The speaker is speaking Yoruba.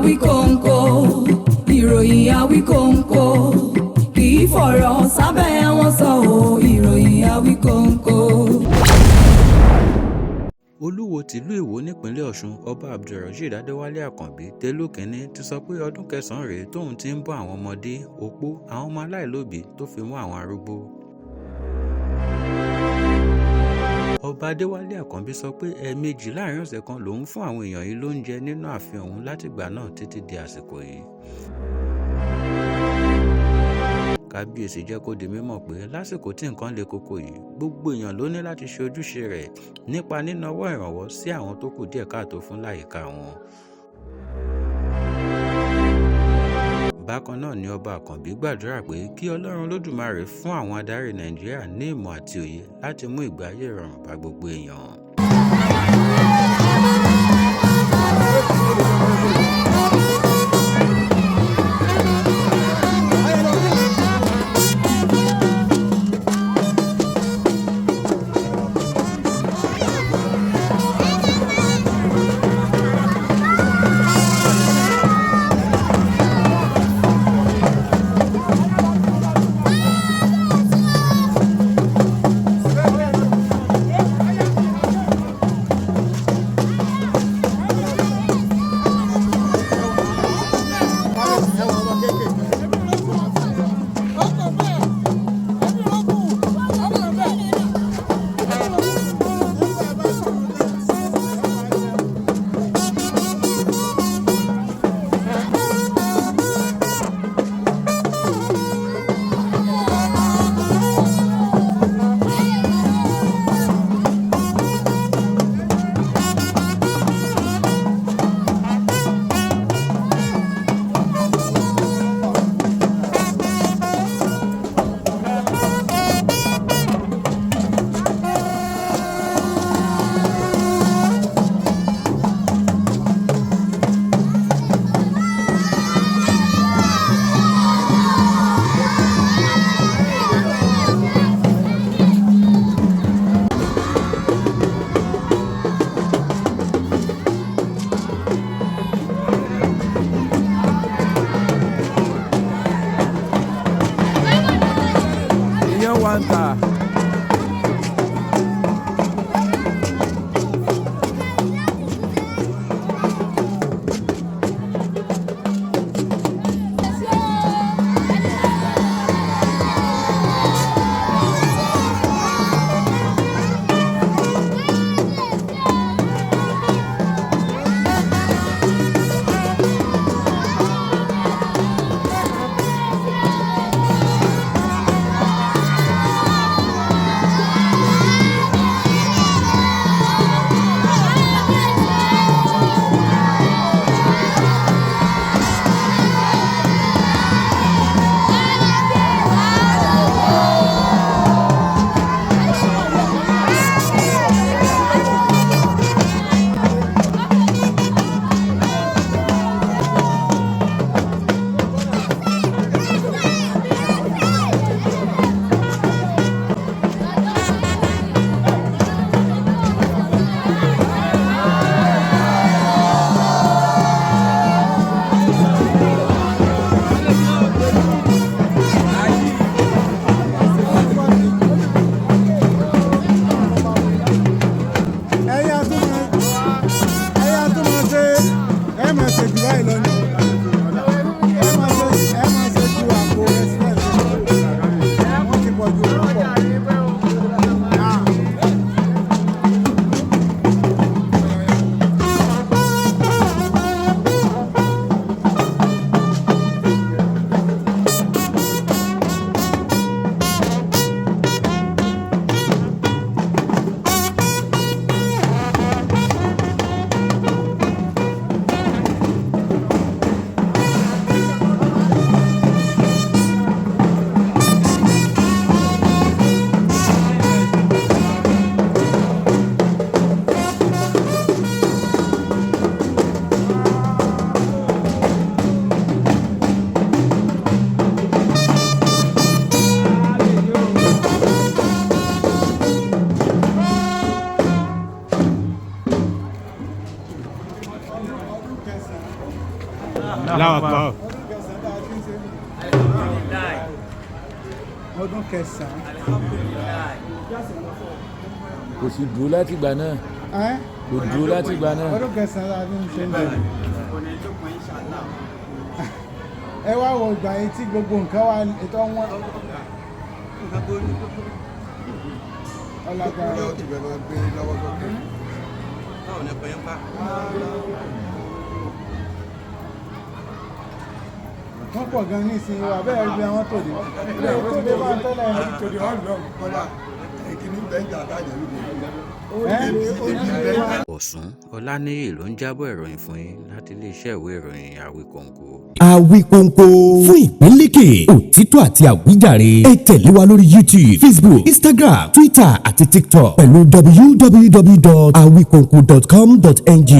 Àwíkòǹkò, ìròyìn Àwíkòǹkò, kì í fọ̀rọ̀ sábẹ́ wọn sọ ò, ìròyìn Àwíkòǹkò. Olúwo tìlú Ìwó nípínlẹ̀ Ọ̀ṣun, Ọba Abdulrasheed Adéwálé Àkànbí Télú Kínní ti sọ pé ọdún kẹsàn-án rèé tóun ti ń bọ́ àwọn ọmọdé, opó, àwọn ọmọ aláìlóbìí tó fi mọ́ àwọn arúgbó. Ọba Adéwálé Àkànbí sọ pé ẹ̀ẹ̀mejì láàrin ọ̀sẹ̀ kan lòun fún àwọn èèyàn yìí lóúnjẹ nínú ààfin òun látìgbà náà títí di àsìkò yìí. Kábíyèsí jẹ́ kó di mímọ̀ pé lásìkò tí nǹkan le koko yìí, gbogbo èèyàn ló ní láti ṣe ojúṣe rẹ̀ nípa nínàwọ́ ìrànwọ́ sí àwọn tó kù díẹ̀ káàtó fún láyìíká wọn. Bákan náà ni Ọba Àkànbí gbàdúrà pé kí Ọlọ́run Olódùmarè fún àwọn adarí Nàìjíríà ní ìmọ̀ àti òye láti mú ìgbé ayé ìrọ̀rùn bá gbogbo èèyàn. Ìyẹn wà ń tà. Ẹ̀yà tó máa ẹ̀yà tó máa ṣe ẹ máa ṣe jù báyìí lọ ni ẹ máa ṣe ju àpò rẹ sílẹ̀ lọ, wọ́n ti pọ̀ ju òun pọ̀. Ah. Allahu Akbar. Ọdún kẹsàn-án tá a ti ń ṣe nìyí. Ọdún kẹsàn-án. Kò sì dúró láti ìgbà náà. Ẹ́? Kò dúró láti ìgbà náà. Ọdún kẹsàn-án tá a ti ń ṣe nìyí. Ẹ wá wo ìgbà yẹn tí gbogbo nǹkan wà ètò wọn. Ọlágbára. Wọ́n pọ̀ gan ní ìsinyìí wa bẹ́ẹ̀ rí àwọn tòde. Ilé tòde máa ń tẹ́lẹ̀. Ẹ́? Ọ̀sùn Ọláníyì ló ń jábọ̀ ìròyìn fún yín láti iléeṣẹ́ ìwé ìròyìn Awikonko. Awikonko fún ìpínlẹ̀kẹ̀ òtítọ́ àti àwíjàre. Ẹ tẹ̀lé wa lórí YouTube, Facebook, Instagram, Twitter àti TikTok pẹ̀lú www.awikonko.com.ng.